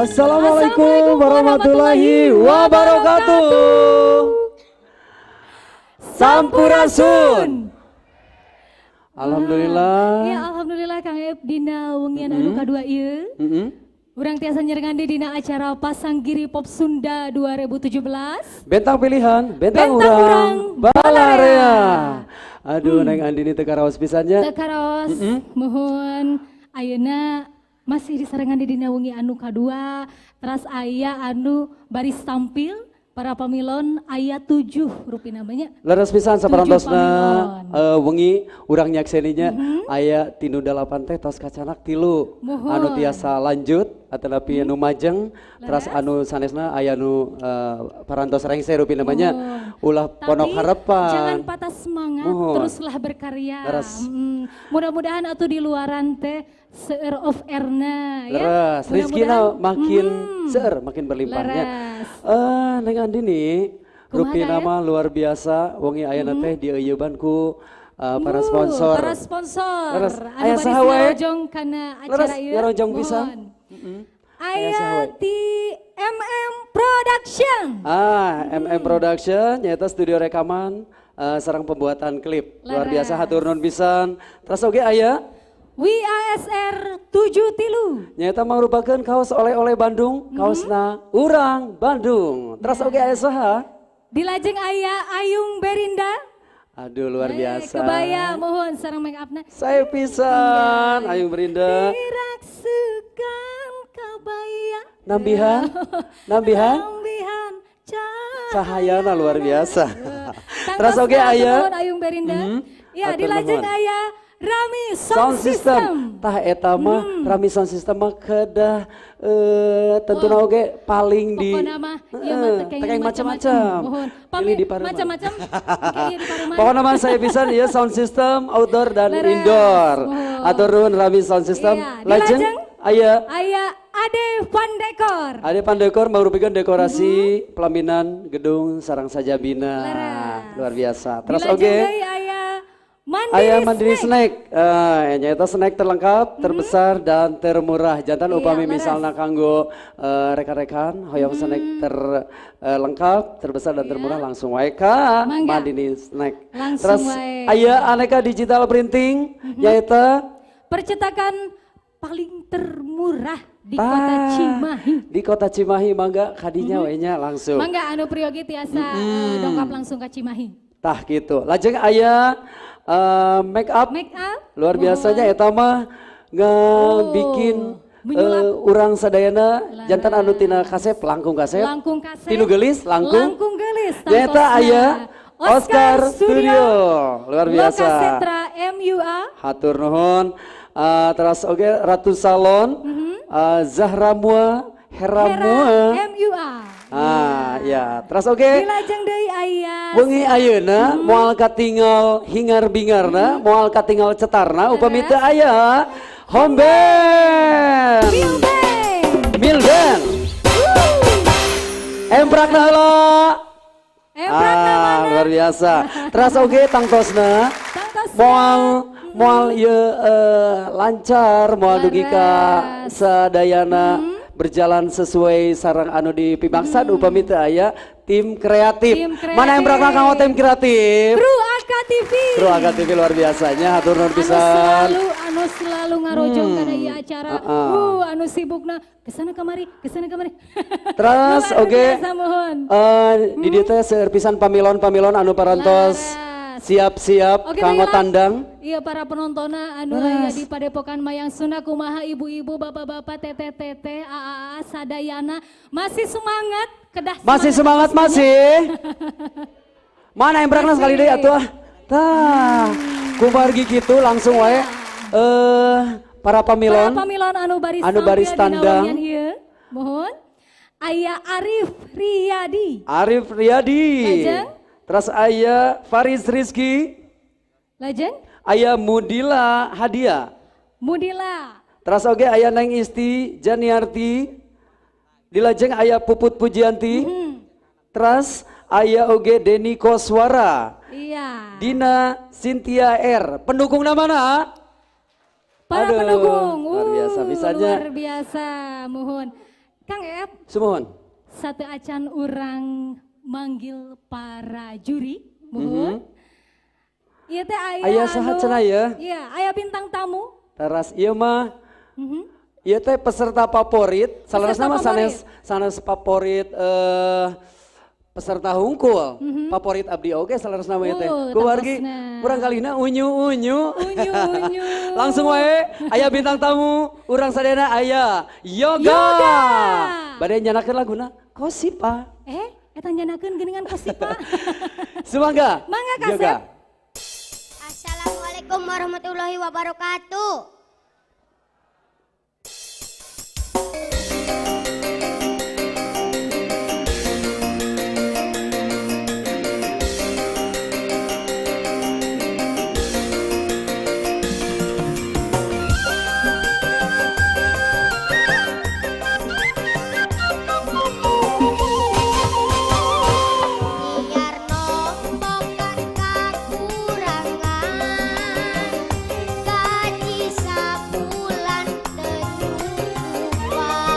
Assalamualaikum warahmatullahi wabarakatuh. Sampurasun. Alhamdulillah. Ya alhamdulillah Kang Ep dina wengian anu kadua ieu. Urang tiasa nyerengan di dina acara Pasanggiri Pop Sunda 2017. Bentang pilihan, bentang urang balarea. Aduh, Neng Andini teu karaos pisan nya. Teu karaos, muhun ayeuna masih disarengan di dina wengi anu kadua, teras aya anu baris tampil para pamilon aya 7 rupi namanya. Leres pisan saparantosna wengi urang nyakseninya aya tinu 8 teh tos kacanak 3. Anu tiasa lanjut atanapi anu majeng, teras anu sanesna aya nu parantos rengse rupi namanya. Ulah ponok harapan. Jangan patah semangat, teruslah berkarya. Mudah-mudahan atuh di luaran teh seueur off airna ya. Leres, rezekina makin seueur, makin berlimpahnya. Neng Andini, rupi nama luar biasa, wengi ayeuna teh dieuyeban ku para sponsor. Para sponsor. Leres, aya saha wae ngarojong kana acara ieu. Ngarojong pisan. Aya ti MM Production. MM Production nyaeta studio rekaman sareng pembuatan klip. Luar biasa hatur nuhun pisan. Terus oge aya WASR 73. Nyata merupakan kaos oleh-oleh Bandung, kaosna urang Bandung. Terus oge aya saha? Dilajeng aya Ayung Berinda. Aduh luar biasa. Kebaya mohon sareng make upna. Saya pisan Ayung Berinda. Diraksukan kabaya. Nambihan, nambihan. Nambihan cahayana luar biasa. Terus oge aya Ayung Berinda. Ya dilajeng aya Rami Sound System. Tah eta mah Rami Sound System mah kedah tentuna oge paling di pokona mah ieu mah teu macam-macam. Pilih di pareman. Macam-macam. Pokona mah saya bisa ieu sound system outdoor dan indoor. Atur nuhun Rami Sound System. Lajeng aya Ade Pandekor. Ade Pandekor merupakan dekorasi pelaminan gedung sarang sajabina. Luar biasa. Terus oge Mandiri, Mandiri Snack, nyata snack terlengkap, terbesar dan termurah. Jantan upami misalnya kanggo rekan-rekan hoyong snack terlengkap, terbesar dan termurah langsung wae ka Mandiri Snack. Langsung terus aya aneka digital printing, nyaeta percetakan paling termurah di kota Cimahi. Di kota Cimahi mangga kadinya we nya langsung. Mangga anu priyogi tiasa dongkap langsung ka Cimahi. Tah gitu. Lajeng aya make up luar biasanya eta mah ngebikin urang sadayana jantan anu tina kasep langkung kasep, tinu gelis langkung gelis nyaeta aya Oscar Studio luar biasa. Lokasentra MUA hatur nuhun. Terus oge Ratu Salon, Zahra Mua, Hera Mua MUA. Ya, terus oge. Dilajeng deui aya. Wengi ayeuna moal katinggal hingar-bingarna, moal katinggal cetarna upami teu aya home band. Milband. Emprakna heula. Emprakna mana? Luar biasa. Terus oge tangtosna. Moal ieu lancar, moal dugi ka sadayana berjalan sesuai sarang anu di pimaksad upami teu aya tim kreatif. Mana yang berangkat kanggo tim kreatif? Kru AKTV. Kru AKTV luar biasanya hatur nuhun pisan. Anu selalu ngarojong kana ieu acara. Anu sibukna kesana kamari, kesana kamari. Terus oge. Di dieu teh seueur pisan pamilon-pamilon anu parantos siap-siap kanggo tandang. Iya para penontona anu aya di Padepokan Mayang Sunda kumaha ibu-ibu, bapak-bapak, teteh-teteh, aa, sadayana masih semangat kedah semangat. Masih semangat masih. Mana yang berakna sekali deui atuh. Tah, kumargi kitu langsung wae para pamilon. Para pamilon anu baris tandang. Mohon. Aya Arif Riyadi. Arif Riyadi. Lajeng. Terus aya Faris Rizky. Lajeng. Aya Mudila Hadia. Mudila. Terus oge aya Neng Isti Janiarti. Dilajeng aya Puput Pujianti. Terus aya oge Deni Koswara. Iya. Dina Cynthia R. Pendukung mana? Para pendukung. Luar biasa bisanya. Luar biasa, mohon. Kang Ep, Sumuhun. Satu acan urang manggil para juri, muhun. Ieu teh aya Aya saha cenah ya? Iya, aya bintang tamu. Teras ieu mah. Ieu teh peserta favorit, salarasna mah sanes sanes favorit peserta hungkul. Favorit abdi oge salarasna mah ieu teh. Kuwargi urang kalina unyu-unyu. Unyu-unyu. Langsung wae aya bintang tamu urang sadayana aya Yoga. Yoga. Bade nyanakeun laguna Kosipa. Eta nyanakeun geuningan Kosipa. Sumangga. Mangga kasep. Yoga. Assalamualaikum warahmatullahi wabarakatuh. Gaji sabulan teu cukupan.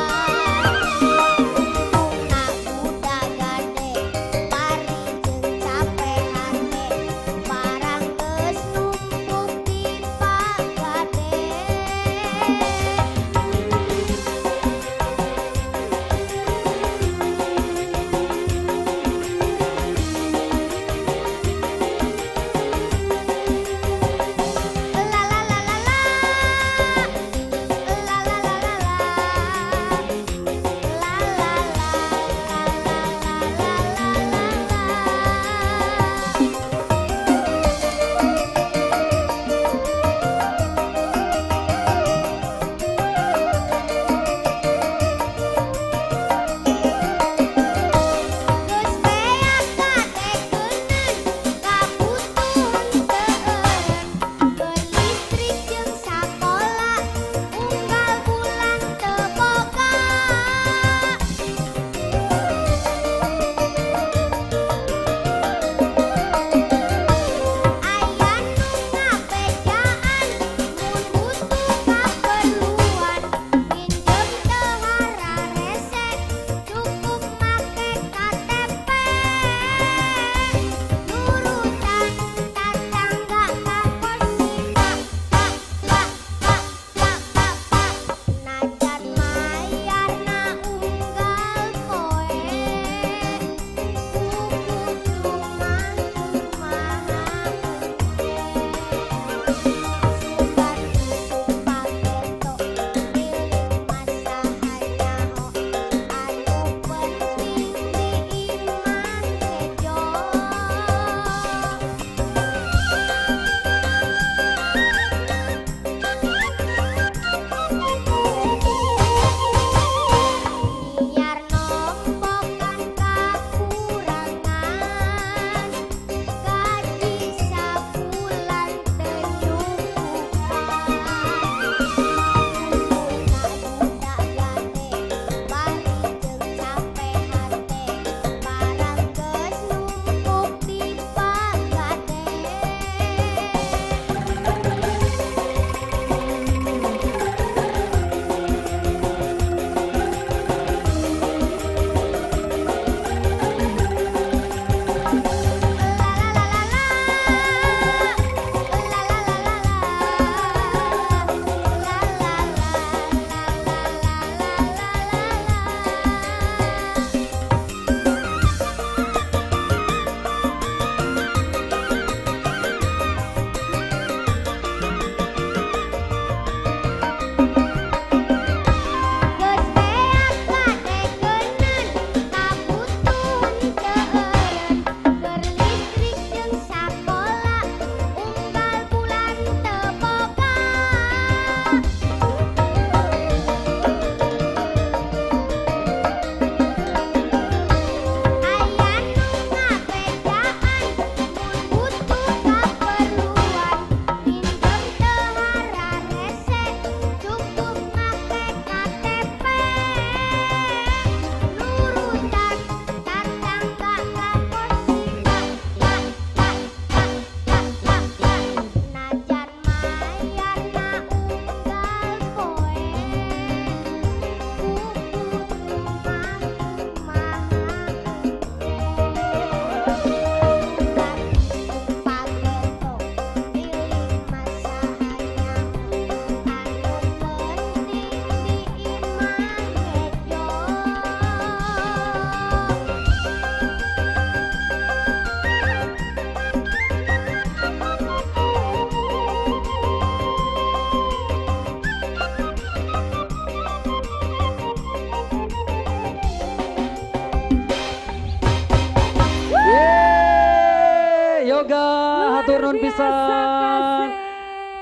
nuhun pisan.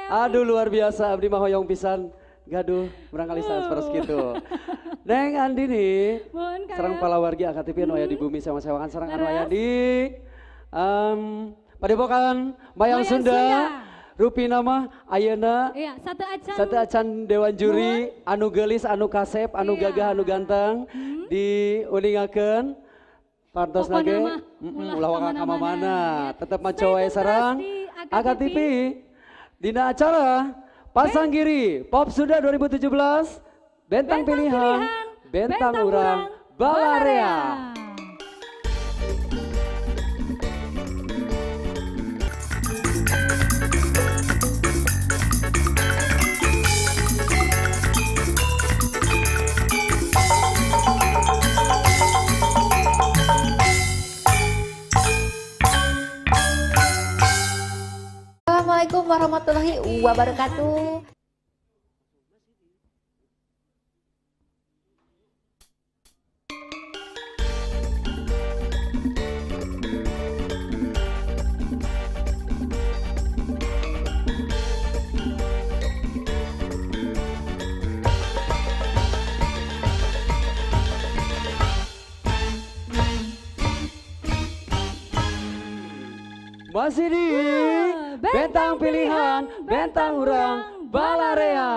Aduh luar biasa abdi mah hoyong pisan. Gaduh barangkali saat gitu. Neng Andini, sareng palawargi AKTV anu aya di bumi sewang-sewangan sareng anu aya di Padepokan Mayang Sunda. Rupina mah ayeuna iya, satu acan dewan juri anu geulis, anu kasep, anu gagah, anu ganteng diuningakeun. Pantosna ge ulah waka ka mana, tetep maco wae sareng AKTV dina acara Pasanggiri Pop Sunda 2017 Bentang Pilihan, Bentang Urang Balarea. Assalamualaikum warahmatullahi wabarakatuh. Masih di Bentang Pilihan, Bentang Urang Balarea.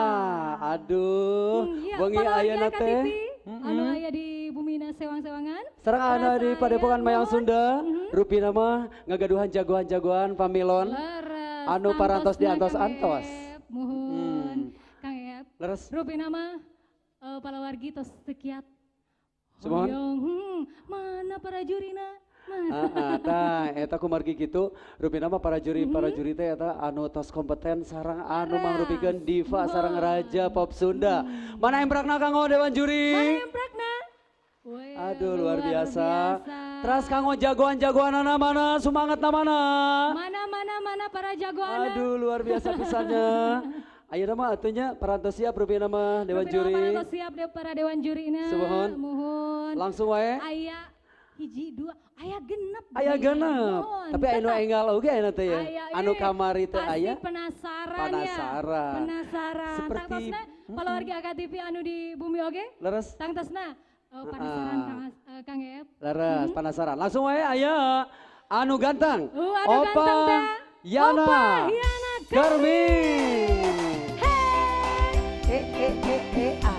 Aduh, wengi ayeuna teh anu aya di bumina sewang-sewangan. Sareng anu di Padepokan Mayang Sunda, rupina mah ngagaduhan jagoan-jagoan pamilon anu parantos diantos-antos. Muhun Kang Eep. Leres. Rupina mah palawargi tos sekiat. Hoyong, mana para jurina? Tah eta kumargi kitu rupina mah para juri teh eta anu tos kompeten sareng anu mangrupikeun diva sareng raja pop Sunda. Mana emprakna kanggo dewan juri? Mana emprakna? Aduh luar biasa. Teras kanggo jagoan-jagoanana mana sumangatna mana? Mana para jagoanana? Aduh luar biasa pisannya. Ayeuna mah atunya parantos siap rupina mah dewan juri. Parantos siap para dewan jurina. Suhun. Muhun. Langsung wae. Aya hiji dua aya genep. Aya genep. Tapi anu enggal oge aya teh ya. Anu kamari teh aya. Penasaran ya. Penasaran. Seperti tangtosna palawargi AKTV anu di bumi oge. Leres. Tangtosna penasaran Kang Eep. Leres, penasaran. Langsung wae aya anu ganteng. Anu ganteng teh. Yana Kermit. E E E E A.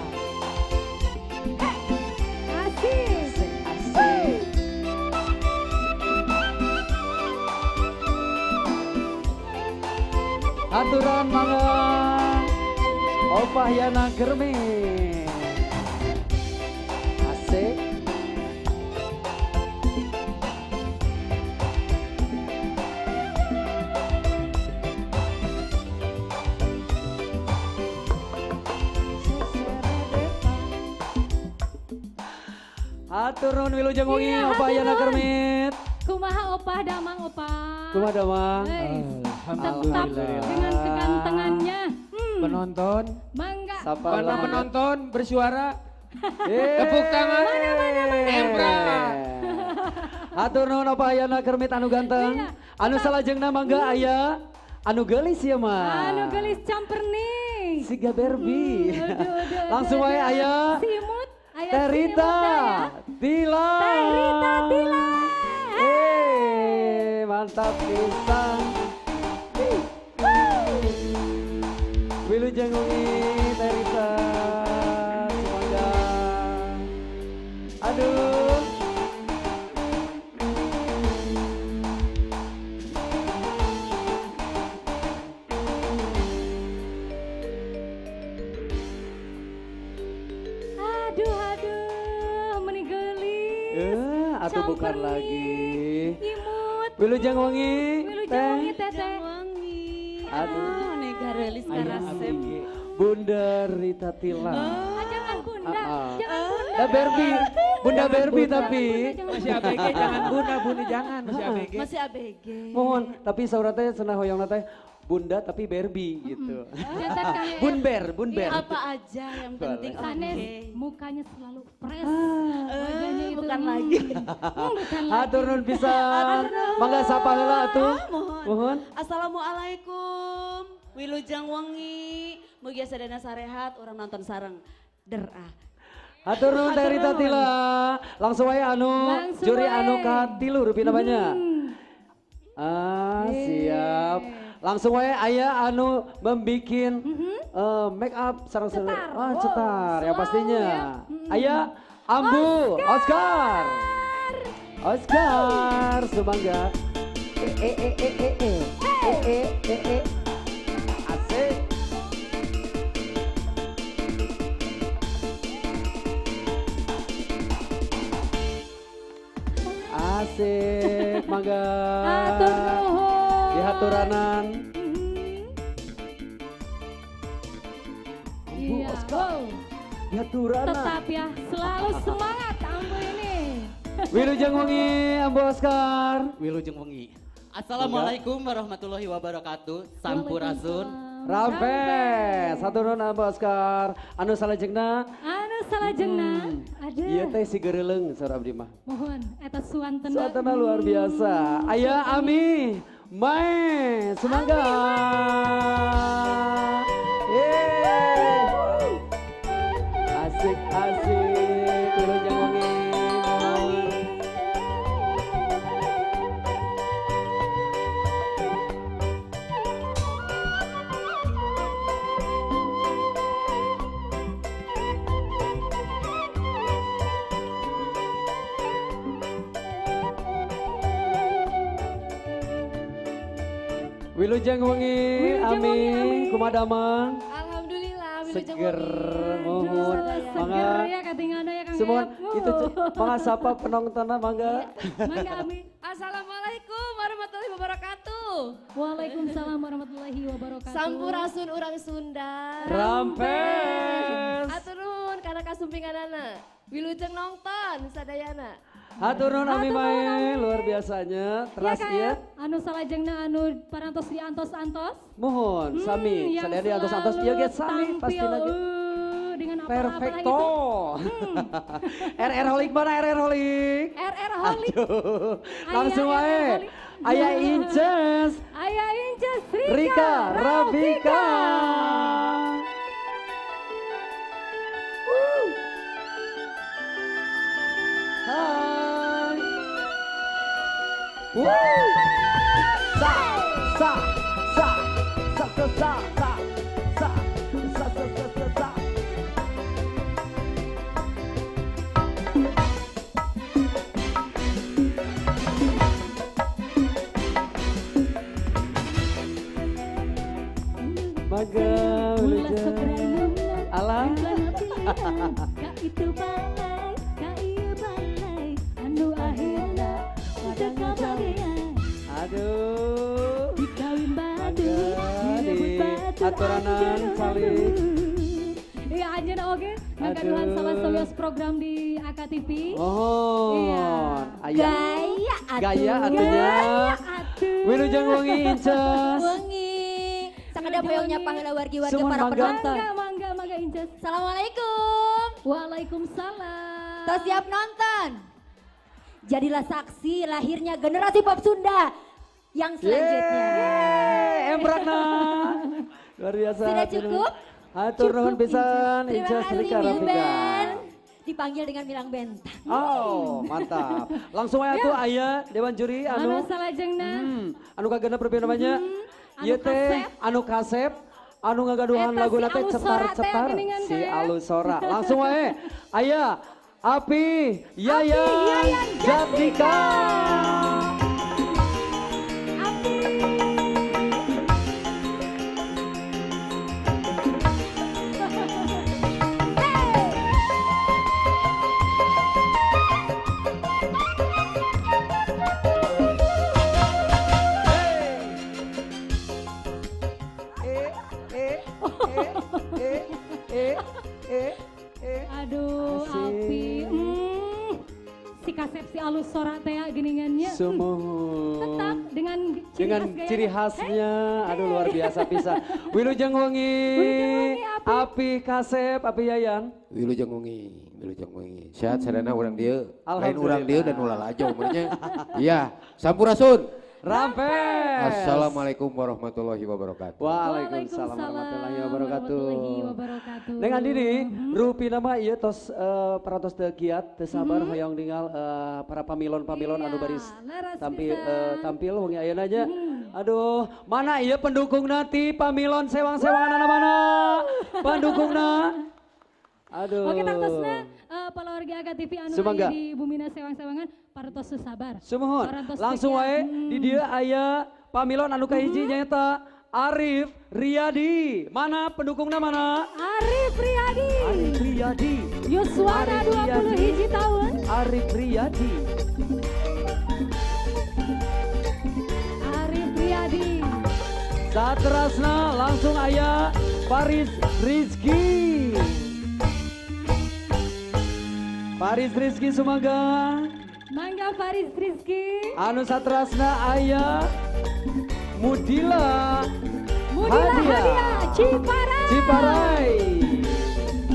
Asik. Asik. Aturan mangga Opah Yana Kermit. Asik. Hatur nuhun wilujeng wengi Opah Yana Kermit. Kumaha Opah damang Opah? Kumaha damang? Tetap dengan kegantengannya. Penonton. Mangga. Mana penonton bersuara. Tepuk tangan. Mana. Emprak. Hatur nuhun Opah Yana Kermit anu ganteng. Anu salajengna mangga aya anu geulis ieu mah. Anu geulis camperning. Siga Barbie. Langsung wae aya. Simut. Teh Rita Tila. Teh Rita Tila. Mantap pisan. Wilujeng wengi Teh Rita. Semoga. Aduh. Aduh, meni geulis. Atau bukan lagi. Imut. Wilujeng wengi. Wilujeng wengi teteh. Aduh, negarelis karasep. Bunda Rita Tila. Jangan bunda, jangan bunda. Da Barbie, Bunda Barbie tapi masih ABG jangan bunda, bunda jangan masih ABG. Masih ABG. Mohon, tapi saurang teh cenah hoyongna teh Bunda tapi Barbie gitu. Bunber, bunber. Apa aja yang penting. Sanes mukanya selalu fresh. Wajahnya itu bukan lagi. Bukan lagi. Hatur nuhun pisan. Mangga sapa heula atuh. Mohon. Assalamualaikum. Wilujeng wengi. Mugia sadayana sarehat urang nonton sareng. Der ah. Hatur nuhun Teh Rita Tila. Langsung wae anu juri anu katilu rupina banyak. Ah, siap. Langsung wae aya anu membikin make up sareng cetar. Ah, cetar ya pastinya. Aya Ambu Oscar. Oscar sumangga. E e e e e e e e e. Asik. Asik, mangga. Hatur nuhun. Di haturanan. Ambu Oscar. Di haturanan. Tetap ya, selalu semangat Ambu ini. Wilujeng wengi Ambu Oscar. Wilujeng wengi. Assalamualaikum warahmatullahi wabarakatuh. Sampurasun. Rampes. Hatur nuhun Ambu Oscar. Anu salajengna. Anu salajengna. Ada. Ieu teh si gereleung saur abdi mah. Mohon eta suantena. Suantena luar biasa. Aya Ami Mae sumangga. Yeay. Asik asik wilujeng wengi. Wilujeng wengi, Ami, kumadamang. Alhamdulillah, wilujeng seger, mohon. Seger ya katingana ya Kang. Semua itu mangga sapa penontonna mangga. Mangga Ami. Assalamualaikum warahmatullahi wabarakatuh. Waalaikumsalam warahmatullahi wabarakatuh. Sampurasun urang Sunda. Rampes. Hatur nuhun kana kasumpinganana. Wilujeng nonton sadayana. Hatur nuhun Ami Mae, luar biasanya. Teras ya, anu salajengna anu parantos di antos-antos. Mohon, sami. Sadaya di antos-antos ieu ge sami pasti lagi. Dengan apa-apa perfecto. RR Holik mana RR Holik? RR Holik. Langsung wae. Aya Inces. Aya Inces Rika Rafika. Hai. Woo! Sa sa sa sa sa sa sa sa sa sa sa sa. Mangga wilujeng. Alah. Ka itu balai, ka ieu balai, anu akhirna udah kabagean. Aduh. Dikawin badu, direbut batu, aturanan calik. Iya anjeunna oge ngagaduhan salah sawios program di AKTV. Oh. Iya. Gaya atuh. Gaya atunya. Wilujeng wengi Inces. Wengi. Sakada hoyong nyapa heula wargi-wargi para penonton. Mangga, mangga Inces. Assalamualaikum. Waalaikumsalam. Tos siap nonton. Jadilah saksi lahirnya generasi pop Sunda yang selanjutnya. Yeay, Emrakna. Luar biasa. Sudah cukup? Hatur nuhun pisan Terima Inces kasih Rika Miu Rafika. Band. Dipanggil dengan Milang Bentang. Oh, mantap. Langsung aja tuh aya Dewan Juri Anu anu salajengna. Anu kagenep rupina namanya. Ieu teh anu kasep, anu ngagaduhan Eta lagu si teh Alu Sora teh cetar-cetar geuningan si teh. Alu Sora. Langsung wae. Aya Api Yayan Jatnika. Api. Aduh, Asik. Api. Si kasep si alus sora teh geningannya. Sumuhun. Tetap dengan ciri Dengan khas gayana. Ciri khasnya, aduh, luar biasa pisan. Wilujeng wengi. Wilujeng wengi, Api. Api Kasep, Api Yayan. Wilujeng wengi, wilujeng wengi. Sehat sadayana urang dieu. Lain Alhamdulillah. urang dieu dan ulah lajo umurnya. Iya, sampurasun. Rampes. Assalamualaikum warahmatullahi wabarakatuh. Waalaikumsalam warahmatullahi wabarakatuh. Warahmatullahi wabarakatuh. Neng Andini, rupina mah ieu tos parantos teu kiat, teu sabar hoyong ningal para pamilon-pamilon anu baris Leres tampil pisan. Tampil wengi ayeuna nya. Aduh, mana ieu pendukungna ti pamilon sewang-sewangan mana? Pendukungna. Aduh. Oke, tangtosna palawargi Aka TV anu Sumangga. Aya di Bumina Sewang-Sewangan parantos sabar. Sumuhun. Parantos Langsung teu wae kiat. Di dieu aya pamilon anu kahiji nyaeta Arif Riyadi. Mana pendukungna, mana? Arif Riyadi. Arif Riyadi. Yuswana Arif 20 Riyadi. hiji tahun. Arif Riyadi. Arif Riyadi. Satrasna langsung aya Faris Rizky. Faris Rizky, sumangga. Mangga Faris Rizky. Anu satrasna aya Mudila Mudila Hadiah. Hadiah Ciparai. Ciparai.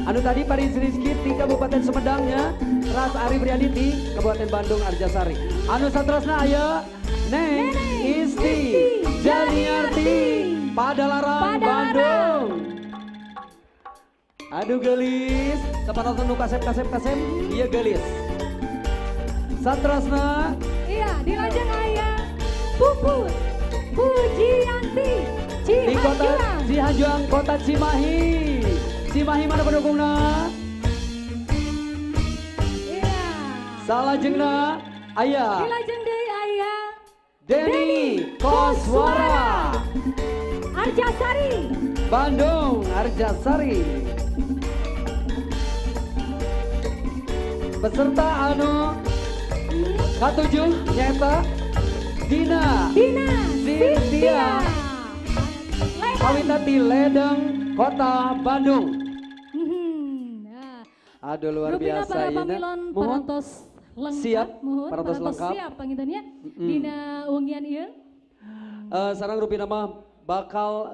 Anu tadi Faris Rizky di Kabupaten Sumedangnya, Ras Arif Riyadi di Kabupaten Bandung Arjasari. Anu satrasna aya Neng Isti Janiarti Padalarang, Padalarang. Bandung. Aduh gelis, tempat nonton nu kasep kasep kasep, iya gelis. Satrasna Iya, dilajeng aya Puput Pujianti di kota Cihanjuang. Cihanjuang, kota Cimahi. Cimahi mana pendukungna? Iya. Salajengna aya Dilajeng deui aya Denny Koswara, Arjasari. Bandung Arjasari. Peserta anu katujuh nyaeta Dina Dina Cynthia Cynthia. Ledeng. Kawita ti Ledeng, Kota Bandung. Nah. Aduh, luar Rupina biasa para ieu na. pamilon Muhun. parantos lengkap, Siap, muhun, parantos lengkap. Siap pangintennya dina wengian ieu. Sareng rupina mah bakal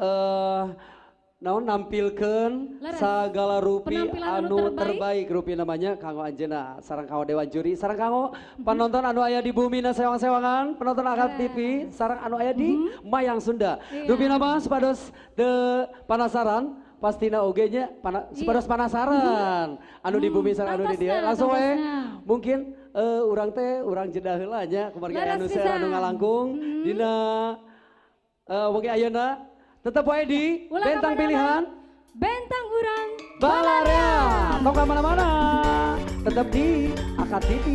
naon nampilkeun Leres. sagala rupi Penampilan anu anu terbaik. terbaik rupi namanya kanggo anjeunna sareng kanggo dewan juri sareng kanggo penonton anu aya di bumi sewang-sewangan, penonton Akad TV sareng anu aya di Mayang Sunda. Rupi nama supados teu penasaran pastina oge nya supados penasaran anu di bumi sareng anu di dieu Tangtosna, langsung wae tangtosna. mungkin urang teh urang jeda heula nya kumargi aya Leres anu seueur anu pisan. ngalangkung dina wengi ayeuna tetep wae di Ulah bentang kamana-mana. pilihan Bentang urang Balarea. Tong ka mana-mana. Tetap di Akad TV.